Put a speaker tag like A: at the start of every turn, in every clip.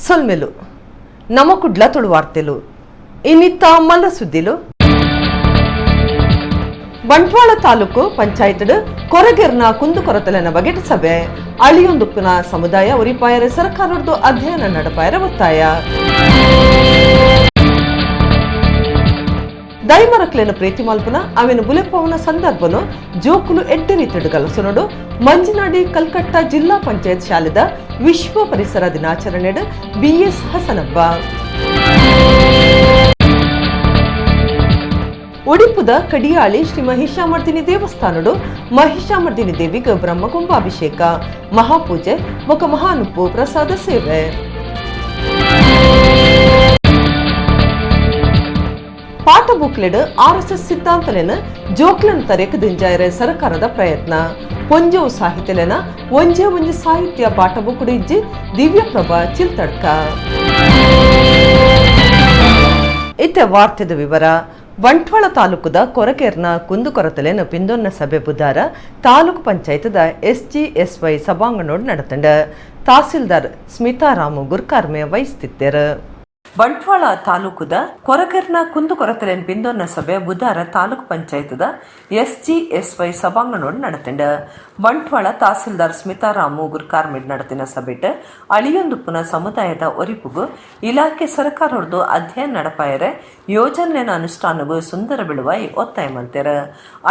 A: ಸೊಲ್ಮೆಲು ನಮ ಕುಡ್ಲ ತುಳುವಾರ್ತೆಲು ಇನ್ನಿತ್ತ ಮಲ್ಲ ಸುದ್ದಿಲು. ಬಂಟ್ವಾಳ ತಾಲೂಕು ಪಂಚಾಯತ್ ಕೊರಗೆರ್ನ ಕುಂದುಕೊರತಲೆನ ಬಗೆಟ್ ಸಭೆ. ಅಳಿಯೊಂದುಪ್ಪುನ ಸಮುದಾಯ ಉರಿಪಾಯರ ಸರ್ಕಾರದ್ದು ಅಧ್ಯಯನ ನಡಪಾಯರ ಒತ್ತಾಯ. ದೈಮರಕ್ಲೆನ ಪ್ರೀತಿ ಮಲ್ಪುನ ಅವೆನ್ ಬುಲೆಪವನ ಸಂದರ್ಭನು ಜೋಕುಲು ಎಡ್ಡೆ ರೀತಿಡ್ ಗಲಸುನಡು. ಮಂಜಿನಾಡಿ ಕಲ್ಕಟ್ಟ ಜಿಲ್ಲಾ ಪಂಚಾಯತ್ ಶಾಲೆದ ವಿಶ್ವ ಪರಿಸರ ದಿನಾಚರಣೆಡ್ ಬಿಎಸ್ ಹಸನಬ್ಬ. ಒಡಿಪುದ ಕಡಿಯಾಳಿ ಶ್ರೀ ಮಹಿಷಾಮರ್ದಿನಿ ದೇವಸ್ಥಾನಡು ಮಹಿಷಾಮರ್ದಿನಿ ದೇವಿಗೆ ಬ್ರಹ್ಮಕುಂಭಾಭಿಷೇಕ, ಮಹಾಪೂಜೆ ಬೊಕ ಮಹಾನುಪ್ಪು ಪ್ರಸಾದ ಸೇವೆ. ಪಾಠ ಬುಕ್ಲೆಡ್ ಆರ್ಎಸ್ಎಸ್ ಸಿದ್ಧಾಂತಲೆನ ಜೋಕ್ಲೆನ್ ತರೆಕ್ ದಿಂಜಾಯರೆ ಸರ್ಕಾರದ ಪ್ರಯತ್ನ. ಪೊಂಜವು ಸಾಹಿತ್ಯಲೆನ ಒಂಜೇ ಒಂಜಿ ಸಾಹಿತ್ಯ ಪಾಠ ಬುಕ್ಕುಡು ಇಜ್ಜಿ. ದಿವ್ಯಪ್ರಭಾ ಚಿಲ್ತಡ್ಕ. ಇತ್ತೆ ವಾರ್ತೆದ ವಿವರ. ಬಂಟ್ವಾಳ ತಾಲೂಕುದ ಕೊರಕೇರ್ನ ಕುಂದುಕೊರತಲೆನ ಪಿಂದೊನ್ನ ಸಭೆ ಬುಧಾರ ತಾಲೂಕು ಪಂಚಾಯತ್ದ ಎಸ್ಜಿಎಸ್ವೈ ಸಭಾಂಗಣೋಡ್ ನಡತಂಡ. ತಹಸೀಲ್ದಾರ್ ಸ್ಮಿತಾ ರಾಮು ಗುರ್ಕಾರ್ಮೆ ವಹಿಸ್ತಿದ್ದರು. ಬಂಟ್ವಾಳ ತಾಲೂಕುದ ಕೊರಕೆರ್ನ ಕುಂದುಕೊರತಲೆನ್ ಪಿಂದೊನ್ನ ಸಭೆ ಬುಧಾರ ತಾಲೂಕು ಪಂಚಾಯತ್ದ ಎಸ್ಜಿಎಸ್ವೈ ಸಭಾಂಗಣೋಡ್ ನಡತಂಡ. ಬಂಟ್ವಾಳ ತಹಸೀಲ್ದಾರ್ ಸ್ಮಿತಾ ರಾಮು ಗುರ್ಕಾರ್ಮೆಡ್ ನಡತಿನ ಸಭೆಟ್ ಅಳಿಯೊಂದುಪ್ಪುನ ಸಮುದಾಯದ ಒರಿಪುಗು ಇಲಾಖೆ ಸರ್ಕಾರದ್ದು ಅಧ್ಯಯನ ನಡಪಾಯರೆ, ಯೋಜನೆನ ಅನುಷ್ಠಾನಗು ಸುಂದರ ಬಿಳುವಾಯಿ ಒತ್ತಾಯ ಮಲ್ತೆರ್.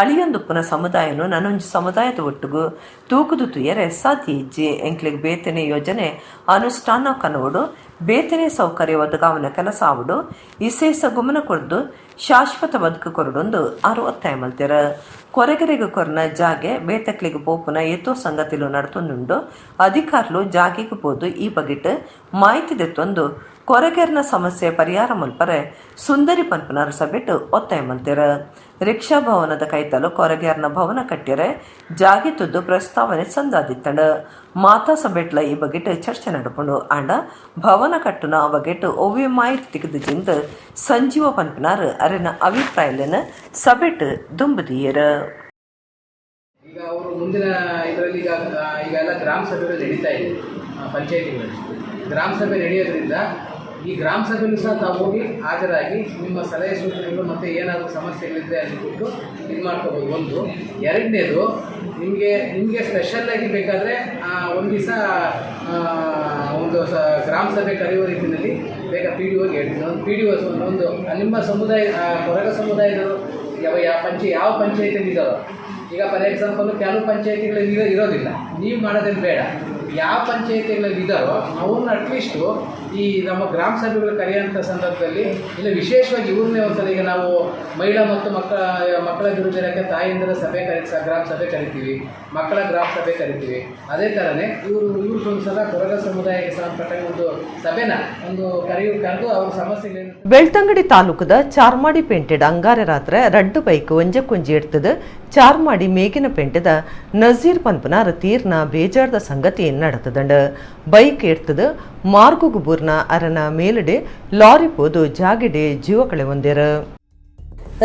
A: ಅಳಿಯೊಂದುಪ್ಪುನ ಸಮುದಾಯನು ನನೊಂಜಿ ಸಮುದಾಯದ ಒಟ್ಟುಗು ತೂಕುದು ತುಯರೆ ಸಾಧ್ಯ ಇಜ್ಜಿ. ಎಂಕ್ಲೆಗ್ ಬೇತನೆ ಯೋಜನೆ ಅನುಷ್ಠಾನ ಕನವಡು, ಬೇತನೆ ಸೌಕರ್ಯ ಒದಗಾವನ ಕೆಲಸ ಆವಡು, ಇಸೇಸ ಗುಮನ ಕೊರ್ದು ಶಾಶ್ವತ ಬದುಕು ಕೊರಡೊಂದು ಆರು ಒತ್ತಾಯ ಮಲ್ತೆರ್. ಕೊರೆಗೆರೆಗ್ ಕೊರ್ನ ಜಾಗೆ ಬೇತಕ್ಲಿಗ್ ಪೋಪುನ ಏತೋ ಸಂಗತಿಲು ನಡತೊಂದುಂಡು. ಅಧಿಕಾರುಲು ಜಾಗೆಗ್ ಪೋದು ಈ ಬಗೆಟ್ ಮಾಹಿತಿ ದೆತ್ತೊಂದು ಕೊರಗೆರ್ನ ಸಮಸ್ಯೆ ಪರಿಹಾರ ಮಲ್ಪರೆ ಸುಂದರಿ ಪನ್ಪುನಾರ್ ಸಭೆಟ್ ಒತ್ತಾಯ ಮಲ್ತೆರ್. ರಿಕ್ಷಾ ಭವನದ ಕೈತಲು ಕೊರಗೇರ್ನ ಭವನ ಕಟ್ಟಿರೆ ಜಾಗೆ ತುದ್ದು ಪ್ರಸ್ತಾವನೆ ಸಂದಾದಿತ್ತಂಡ್. ಮಾತಾ ಸಭೆಟ್ಲ ಈ ಬಗೆಟ್ ಚರ್ಚೆ ನಡಪುಂಡು. ಆಂಡ ಭವನ ಕಟ್ಟುನ ಆ ಬಗೆಟ್ ಒವ್ವೆ ಮಾಹಿತಿ ತಿಕ್ದಿಜಿಂದ್ ಸಂಜೀವ ಪನ್ಪುನಾರ್ ಅರೆನ ಅಭಿಪ್ರಾಯಲೆನ್ ಸಭೆಟ್ ದುಂಬುದಿಯೆರ್.
B: ಈಗ ಅವರು ಮುಂದಿನ ಇದರಲ್ಲಿ ಈಗ ಈಗ ಎಲ್ಲ ಗ್ರಾಮ ಸಭೆಗಳು ನಡೀತಾ ಇದೆ. ಪಂಚಾಯಿತಿಗಳಲ್ಲಿ ಗ್ರಾಮ ಸಭೆ ನಡೆಯೋದ್ರಿಂದ ಈ ಗ್ರಾಮ ಸಭೆಯಲ್ಲೂ ಸಹ ತಾವು ಹೋಗಿ ಹಾಜರಾಗಿ ನಿಮ್ಮ ಸಲಹೆ ಸೂಚನೆಗಳು ಮತ್ತು ಏನಾದರೂ ಸಮಸ್ಯೆಗಳಿದ್ದರೆ ಅಲ್ಲಿ ಕೊಟ್ಟು ಇದು ಮಾಡ್ಕೋಬೋದು ಒಂದು. ಎರಡನೇದು, ನಿಮಗೆ ನಿಮಗೆ ಸ್ಪೆಷಲ್ಲಾಗಿ ಬೇಕಾದರೆ ಒಂದು ದಿವಸ ಒಂದು ಗ್ರಾಮ ಸಭೆ ಕರೆಯುವ ರೀತಿಯಲ್ಲಿ ಬೇಗ ಪಿಡಿಒಗೆ ಹೇಳ್ತೀನಿ. ಒಂದು ಪಿಡಿಒ ಒಂದು ನಿಮ್ಮ ಸಮುದಾಯ, ಕೊರಗ ಸಮುದಾಯದವರು ಯಾವ ಯಾವ ಯಾವ ಪಂಚಾಯತಿಯಲ್ಲಿ ಇದ್ದಾರೋ, ಈಗ ಫಾರ್ ಎಕ್ಸಾಂಪಲ್ ಕೆಲವು ಪಂಚಾಯತಿಗಳಲ್ಲಿ ಇರೋದಿಲ್ಲ, ನೀವು ಮಾಡೋದೇನು ಬೇಡ. ಯಾವ ಪಂಚಾಯತಿಗಳಲ್ಲಿ ಇದ್ದಾರೋ ಅವ್ರನ್ನ ಅಟ್ಲೀಸ್ಟು ಈ ನಮ್ಮ ಗ್ರಾಮ ಸಭೆಗಳು ಕರೆಯುವಂಥ ಸಂದರ್ಭದಲ್ಲಿ, ಇಲ್ಲ ವಿಶೇಷವಾಗಿ ಇವ್ರನ್ನೇ ಒಂದ್ಸಲ, ಈಗ ನಾವು ಮಹಿಳಾ ಮತ್ತು ಮಕ್ಕಳ ಮಕ್ಕಳ ಅಭಿವೃದ್ಧಿ ಇಲಾಖೆ ತಾಯಂದಿರ ಸಭೆ ಗ್ರಾಮ ಸಭೆ ಕರಿತೀವಿ, ಮಕ್ಕಳ ಗ್ರಾಮ ಸಭೆ ಕರಿತೀವಿ. ಅದೇ ಥರನೇ ಇವರು ಇವ್ರಿಗೆ ಒಂದ್ಸಲ ಕೊರಗ ಸಮುದಾಯಕ್ಕೆ ಸಂಬಂಧಪಟ್ಟ ಒಂದು ಸಭೆನ ಒಂದು ಕರೆದು ಅವ್ರ ಸಮಸ್ಯೆಗಳೇನು
A: ಬೆಳ್ತಂಗಡಿ ತಾಲೂಕುದ ಚಾರ್ಮಾಡಿ ಪೇಂಟೆಡ್ ಅಂಗಾರೆ ರಾತ್ರೆ ರಡ್ಡು ಬೈಕ್ ಒಂಜಕ್ಕೊಂಜಿ ಎಡ್ತದ ಚಾರ್ಮಾಡಿ ಮೇಗಿನ ಪೇಂಟೆದ ನಜೀರ್ ಪನ್ಪುನಾರ್ ತೀರ್ನ ಬೇಜಾರ್ದ ಸಂಗತಿ ನಡತದಂಡ. ಬೈಕ್ ಎಡ್ತದ ಮಾರ್ಗುಗು ಬೂರ್ನ ಅರನ ಮೇಲಡೆ ಲಾರಿ ಪೋದು ಜಾಗೆಡೆ ಜೀವ ಕಳೆವೊಂದೆರ್.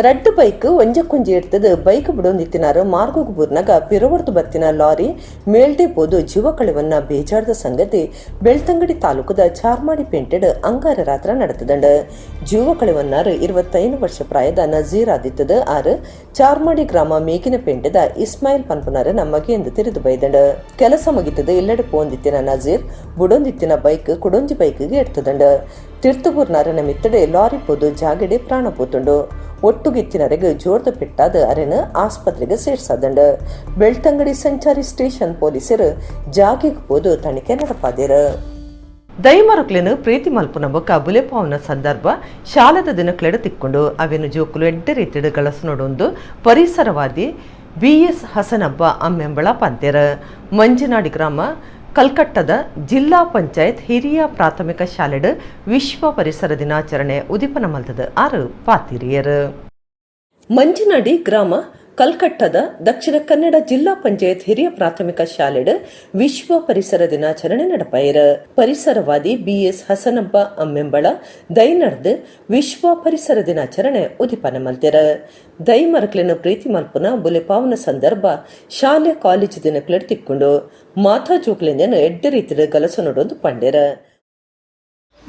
A: ರಡ್ಡು ಬೈಕ್ ಒಂಜಕ್ಕೊಂಜಿ ಎಡ್ತದ ಬೈಕ್ ಬಿಡೊಂದಿತ್ತಿನಾರು ಮಾರ್ಗುಗು ಬೂರ್ನಾಗ ಪಿರವಡ್ದು ಬತ್ತಿನ ಲಾರಿ ಮೇಲ್ಡೆ ಪೋದು ಜೀವ ಕಳೆವನ್ನ ಬೇಜಾರ್ದ ಸಂಗತಿ ಬೆಳ್ತಂಗಡಿ ತಾಲೂಕುದ ಚಾರ್ಮಾಡಿ ಪೇಂಟೆಡ್ ಅಂಗಾರ ರಾತ್ರ ನಡತದಂಡ. ಜೀವ ಕಳೆವನ್ನಾರು 25 ವರ್ಷ ಪ್ರಾಯದ ನಜೀರ್ ಆದಿತ್ತದ ಆರು ಚಾರ್ಮಾಡಿ ಗ್ರಾಮ ಮೇಗಿನ ಪೇಂಟೆದ ಇಸ್ಮಾಯಿಲ್ ಪನ್ಪುನಾರ ಮಗೆಯೆಂದು ತಿರಿದು ಬೈದಂಡ. ಕೆಲಸ ಮುಗಿತದ ಇಲ್ಲಡೆ ಪೋಂದಿತ್ತಿನ ನಜೀರ್ ಬುಡೊಂದಿತ್ತಿನ ಬೈಕ್ ಕುಡೊಂಜಿ ಬೈಕ್ಗೆ ಎಡ್ತದಂಡ. ತಿರ್ತುಬೂರ್ನಾರನ ಮಿತ್ತಡೆ ಲಾರಿ ಪೋದು ಜಾಗೆಡೆ ಪ್ರಾಣ ಪೋತುಂಡು. ಒಟ್ಟುಗಿತ್ತಿನರೆಗ್ ಜೋರ್ದ ಪೆಟ್ಟಾದ ಅರೆನ ಆಸ್ಪತ್ರೆಗೆ ಸೇರ್ಸಾದಂಡ. ಬೆಳ್ತಂಗಡಿ ಸಂಚಾರಿ ಸ್ಟೇಷನ್ ಪೊಲೀಸರು ಜಾಗೆಗ್ ಪೋದು ತನಿಖೆ ನಡಪಾದಿರು. ದೈಮರಕ್ಲೆನ್ ಪ್ರೀತಿ ಮಲ್ಪುನ ಬೊಕ್ಕ ಬುಲೆಪಾವುನ ಸಂದರ್ಭ ಶಾಲೆದ ದಿನಕ್ಲೆಡ್ ತಿಕ್ಕೊಂಡು. ಅವೆನು ಜೋಕುಲು ಎಡ್ಡೆ ರೀತಿಡ್ ಗಳಸುನೊಡೊಂದು ಪರಿಸರವಾದಿ ಬಿಎಸ್ ಹಸನಬ್ಬ ಅಮ್ಮೆಂಬಳ ಪಂತೆರ್. ಮಂಜಿನಾಡಿ ಗ್ರಾಮ ಕಲ್ಕಟ್ಟದ ಜಿಲ್ಲಾ ಪಂಚಾಯತ್ ಹಿರಿಯ ಪ್ರಾಥಮಿಕ ಶಾಲೆಡ್ ವಿಶ್ವ ಪರಿಸರ ದಿನಾಚರಣೆ ಉದಿಪನ ಮಲ್ತದ ಆರು ಪಾತಿರಿಯರ್. ಮಂಜಿನಾಡಿ ಗ್ರಾಮ ಕಲ್ಕಟ್ಟದ ದಕ್ಷಿಣ ಕನ್ನಡ ಜಿಲ್ಲಾ ಪಂಚಾಯತ್ ಹಿರಿಯ ಪ್ರಾಥಮಿಕ ಶಾಲೆಡ್ ವಿಶ್ವ ಪರಿಸರ ದಿನಾಚರಣೆ ನಡಪಾಯರ್. ಪರಿಸರವಾದಿ ಬಿಎಸ್ ಹಸನಬ್ಬ ಅಮ್ಮೆಂಬಳ ದೈನರ್ದ್ ವಿಶ್ವ ಪರಿಸರ ದಿನಾಚರಣೆ ಉದಿಪನ ಮಲ್ತೆರ್. ದೈಮರಕ್ಲೆನ ಪ್ರೀತಿ ಮಲ್ಪುನ ಬುಲೆಪಾವನ ಸಂದರ್ಭ ಶಾಲೆ ಕಾಲೇಜು ದಿನಕ್ಲೆಡ್ ತಿಕ್ಕೊಂಡು. ಮಾತಾ ಜೋಕ್ಲೆಂದೆನ್ ಎಡ್ಡೆ ರೀತಿಡ್ ಗಲಸು ನೋಡೊಂದು ಪಂಡೆರ್.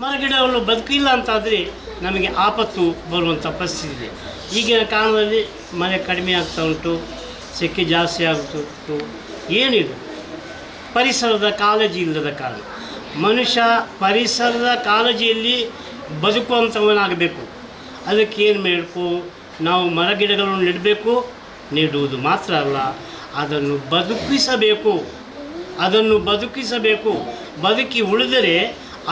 C: ಮರಗಿಡಗಳು ಬದುಕಿಲ್ಲ ಅಂತಾದರೆ ನಮಗೆ ಆಪತ್ತು ಬರುವಂಥ ಪರಿಸ್ಥಿತಿ ಇದೆ. ಈಗಿನ ಕಾಲದಲ್ಲಿ ಮಳೆ ಕಡಿಮೆ ಆಗ್ತಾ ಉಂಟು, ಸೆಕೆ ಜಾಸ್ತಿ ಆಗುತ್ತಿತ್ತು. ಏನಿದು ಪರಿಸರದ ಕಾಳಜಿ ಇಲ್ಲದ ಕಾರಣ. ಮನುಷ್ಯ ಪರಿಸರದ ಕಾಳಜಿಯಲ್ಲಿ ಬದುಕುವಂಥವನಾಗಬೇಕು. ಅದಕ್ಕೆ ಏನು ಮಾಡಬೇಕು? ನಾವು ಮರಗಿಡಗಳನ್ನು ನೆಡಬೇಕು. ನೆಡುವುದು ಮಾತ್ರ ಅಲ್ಲ, ಅದನ್ನು ಬದುಕಿಸಬೇಕು. ಅದನ್ನು ಬದುಕಿಸಬೇಕು. ಬದುಕಿ ಉಳಿದರೆ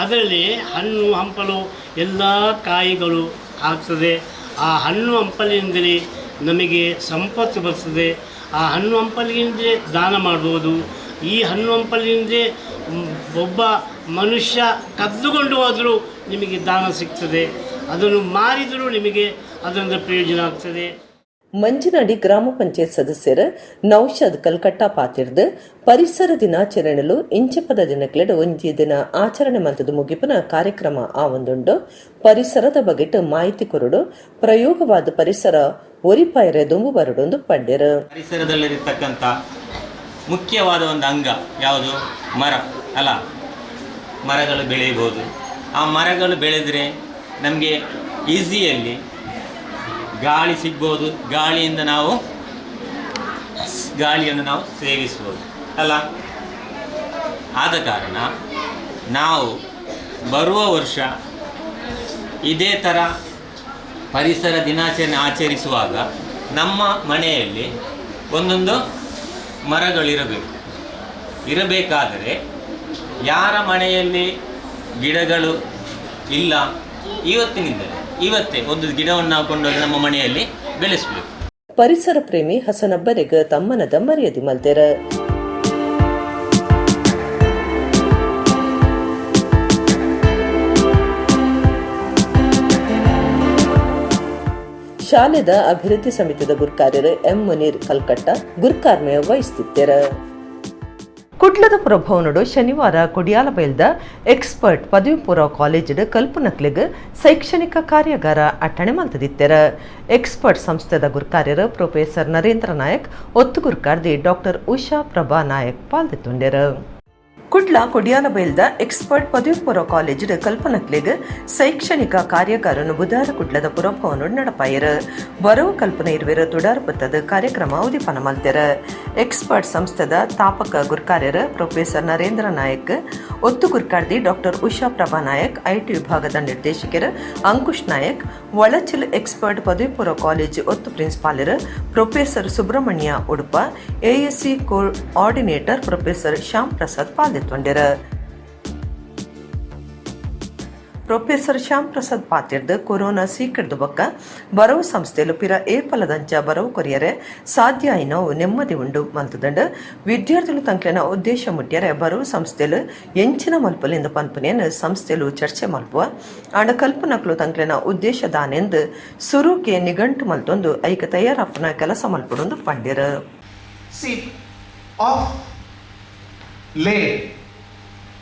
C: ಅದರಲ್ಲಿ ಹಣ್ಣು ಹಂಪಲು ಎಲ್ಲ ಕಾಯಿಗಳು ಆಗ್ತದೆ. ಆ ಹಣ್ಣು ಹಂಪಲಿನಿಂದಲೇ ನಮಗೆ ಸಂಪತ್ತು ಬರ್ತದೆ. ಆ ಹಣ್ಣು ಹಂಪಲಿನಿಂದಲೇ ದಾನ ಮಾಡ್ಬೋದು. ಈ ಹಣ್ಣು ಹಂಪಲಿನಿಂದಲೇ ಒಬ್ಬ ಮನುಷ್ಯ ಕದ್ದುಕೊಂಡು ಹೋದರೂ ನಿಮಗೆ ದಾನ ಸಿಗ್ತದೆ. ಅದನ್ನು ಮಾರಿದರೂ ನಿಮಗೆ ಅದರಿಂದ ಪ್ರಯೋಜನ ಆಗ್ತದೆ.
A: ಮಂಜಿನಾಡಿ ಗ್ರಾಮ ಪಂಚಾಯತ್ ಸದಸ್ಯರು ನೌಷದ್ ಕಲ್ಕಟ್ಟ ಪಾತಿರ್ದು ಪರಿಸರ ದಿನಾಚರಣೆಲು ಇಂಚಪದ ದಿನಕ್ಲೆಡ್ ಒಂಜಿ ದಿನ ಆಚರಣೆ ಮಂತದ ಮುಗಿಪುನ ಕಾರ್ಯಕ್ರಮ ಆವೊಂದುಂಡು. ಪರಿಸರದ ಬಗೆಟ್ ಮಾಹಿತಿ ಕೊರಡು, ಪ್ರಯೋಗವಾದ ಪರಿಸರ ಒರಿಪಾಯರೆ ದುಂಬು ಬರಡೊಂದು ಪಂಡೆರು.
D: ಪರಿಸರದಲ್ಲಿರತಕ್ಕಂಥ ಮುಖ್ಯವಾದ ಒಂದು ಅಂಗ ಯಾವುದು? ಮರ ಅಲ್ಲ. ಮರಗಳು ಬೆಳೆಯಬಹುದು. ಆ ಮರಗಳು ಬೆಳೆದರೆ ನಮಗೆ ಈಸಿಯಲ್ಲಿ ಗಾಳಿ ಸಿಗ್ಬೋದು. ಗಾಳಿಯಿಂದ ನಾವು ಗಾಳಿಯನ್ನು ನಾವು ಸೇವಿಸ್ಬೋದು ಅಲ್ಲ. ಆದ ಕಾರಣ ನಾವು ಬರುವ ವರ್ಷ ಇದೇ ಥರ ಪರಿಸರ ದಿನಾಚರಣೆ ಆಚರಿಸುವಾಗ ನಮ್ಮ ಮನೆಯಲ್ಲಿ ಒಂದೊಂದು ಮರಗಳಿರಬೇಕು. ಇರಬೇಕಾದರೆ ಯಾರ ಮನೆಯಲ್ಲಿ ಗಿಡಗಳು ಇಲ್ಲ, ಇವತ್ತಿನಿಂದಲೇ ಇವತ್ತೇ ಒಂದು ಗಿಡವನ್ನು ನಾವು ಕೊಂಡೋಗಿ ನಮ್ಮ ಮನೆಯಲ್ಲಿ ಬೆಳೆಸಬೇಕು.
A: ಪರಿಸರ ಪ್ರೇಮಿ ಹಸನಬ್ಬರಿಗ ತಮ್ಮನದ ಮರ್ಯಾದೆ ಮಲ್ತೆರ. ಶಾಲೆದ ಅಭಿವೃದ್ಧಿ ಸಮಿತಿದ ಗುರ್ಕಾರ್ಯರು ಎಂ ಮುನೀರ್ ಕಲ್ಕಟ್ಟ ಗುರ್ಕಾರ್ಮೆ ವಹಿಸುತ್ತಿದ್ದರು. ಕುಡ್ಲದ ಪ್ರಭಾವನಡು ಶನಿವಾರ ಕೊಡಿಯಾಲಬೈಲ್ದ ಎಕ್ಸ್ಪರ್ಟ್ ಪದವಿ ಪೂರ್ವ ಕಾಲೇಜಿಡ್ ಕಲ್ಪನಕ್ಲಿಗ್ ಶೈಕ್ಷಣಿಕ ಕಾರ್ಯಾಗಾರ ಅಟ್ಟಣೆ ಮಲ್ತದಿತ್ತೆರ. ಎಕ್ಸ್ಪರ್ಟ್ ಸಂಸ್ಥೆದ ಗುರ್ಕಾರ್ಯರು ಪ್ರೊಫೆಸರ್ ನರೇಂದ್ರ ನಾಯಕ್, ಒತ್ತು ಗುರ್ಕಾರ್ದಿ ಡಾಕ್ಟರ್ ಉಷಾ ಪ್ರಭಾ ನಾಯಕ್ ಪಾಲ್ದಿತ್ತುಂಡೆರು. ಕುಡ್ಲ ಕೊಡಿಯಾಲಬೈಲ್ದ ಎಕ್ಸ್ಪರ್ಟ್ ಪದವಿ ಪೂರ್ವ ಕಾಲೇಜಿಡ್ ಕಲ್ಪನಕ್ಲಿಗ್ ಶೈಕ್ಷಣಿಕ ಕಾರ್ಯಾಗಾರನು ಬುಧಾರ ಕುಡ್ಲದ ಪುರಭವನ ನಡಪಾಯರು. ಬರವು ಕಲ್ಪನೆ ಇರುವೆರ ತುಡಾರ್ ಪತ್ತದ ಕಾರ್ಯಕ್ರಮ ಉದಿಪನ ಮಲ್ತೆರ. ಎಕ್ಸ್ಪರ್ಟ್ ಸಂಸ್ಥೆದ ತಾಪಕ ಗುರ್ಕಾರ್ಯರು ಪ್ರೊಫೆಸರ್ ನರೇಂದ್ರ ನಾಯಕ್, ಒತ್ತು ಗುರ್ಕಾರ್ದಿ ಡಾಕ್ಟರ್ ಉಷಾ ಪ್ರಭಾ ನಾಯಕ್, IT ವಿಭಾಗದ ನಿರ್ದೇಶಕರು ಅಂಕುಶ್ ನಾಯಕ್, ವಳಚಿಲ್ ಎಕ್ಸ್ಪರ್ಟ್ ಪದವಿ ಪೂರ್ವ ಕಾಲೇಜ್ ಒತ್ತು ಪ್ರಿನ್ಸಿಪಾಲರು professor Subrahmanya Udupa, ASC coordinator professor Shyam Prasad ಪಾಲ್ದಿತ್ತೊಂಡೆರು. Professor Shyam Prasad ಪಾತಿರ್ದು corona ಸೀಕಿಡ್ದು ಬೊಕ್ಕ ಬರವು ಸಂಸ್ಥೆಲು ಪಿರ ಏಪಲದಂಚ ಬರವು ಕೊರಿಯರೆ ಸಾಧ್ಯ ಆಯಿನವು ನೆಮ್ಮದಿ ಉಂಡು ಮಲ್ತದಂಡು. ವಿದ್ಯಾರ್ಥಿಲು ತಂಕ್ಲೆನ ಉದ್ದೇಶ ಮುಟ್ಯರೆ ಬರವು ಸಂಸ್ಥೆಲು ಎಂಚಿನ ಮಲ್ಪಲಿಂದ ಪನ್ಪುನೇನು ಸಂಸ್ಥೆಲು ಚರ್ಚೆ ಮಲ್ಪುವ ಆಂಡ ಕಲ್ಪನಕ್ಲು ತಂಕ್ಲೆನ ಉದ್ದೇಶ ದಾನೆಂದು ಸುರುಕೆ ನಿಘಂಟು ಮಲ್ತೊಂದು ಐಕ ತಯಾರಪ್ಪನ ಕೆಲಸ ಮಲ್ಪಡೊಂದು ಪಂಡಿರು.
E: See, of late,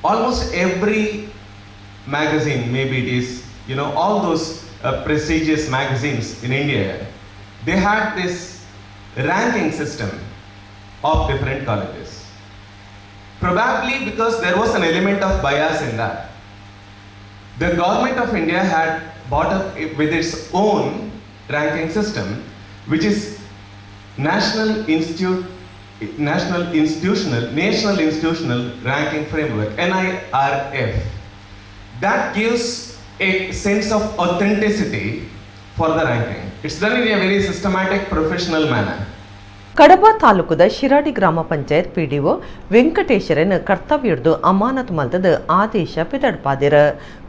E: almost every magazine, maybe it is, all those prestigious magazines in India, they had this ranking system of different colleges. Probably because there was an element of bias in that. The government of India had brought up with its own ranking system, which is National Institutional Ranking Framework, NIRF. That gives a sense of authenticity for the ranking. It's done in a very systematic, professional manner.
A: Kadaba ತಾಲೂಕುದ ಶಿರಾಡಿ ಗ್ರಾಮ panchayat PDO ವೆಂಕಟೇಶರನ್ ಕರ್ತವ್ಯರ್ದು ಅಮಾನತು ಮಲ್ತದ ಆದೇಶ ಪಿದಡ್ಪಾದಿರ.